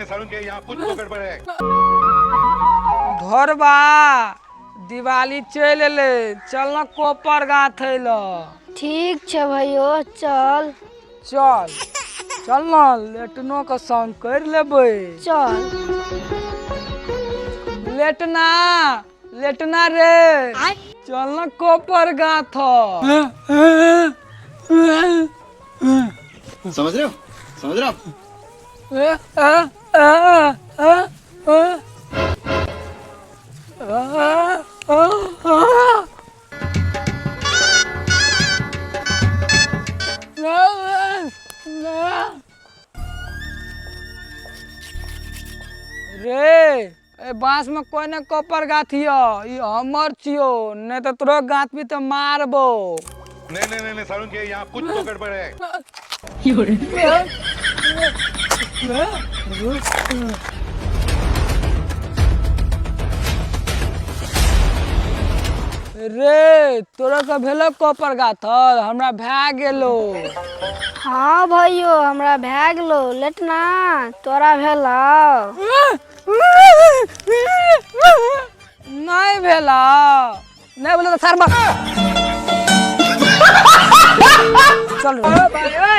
सारुण के यहाँ कुछ तो गड़बड़ है। घरबा दिवाली चलि एलै, चल न कोपर गाथै ल। ठीक छै भैयो, चल। चल चल न, लेटनो के संग करि लेबै। चल। लेटना लेटना रे, चल न कोपर गाथ। समझ रहे हो? समझ रहे हो आप? रे ए बांस में कोई ने कॉपर गाथियो, ई हमर छियो, नहीं तो तोरो गाथ भी तो मारबो। नहीं नहीं नहीं, नहीं सारुण के यहाँ कुछ तो गड़बड़ है। रे तोरा के भेलो कॉपर गाथल? हमरा भए गेलो। हाँ भैयो, हमरा भए गेलो। लेटना, तोरा भेलो? नहीं भेला। नहीं बोले तो सर मार। चल रे।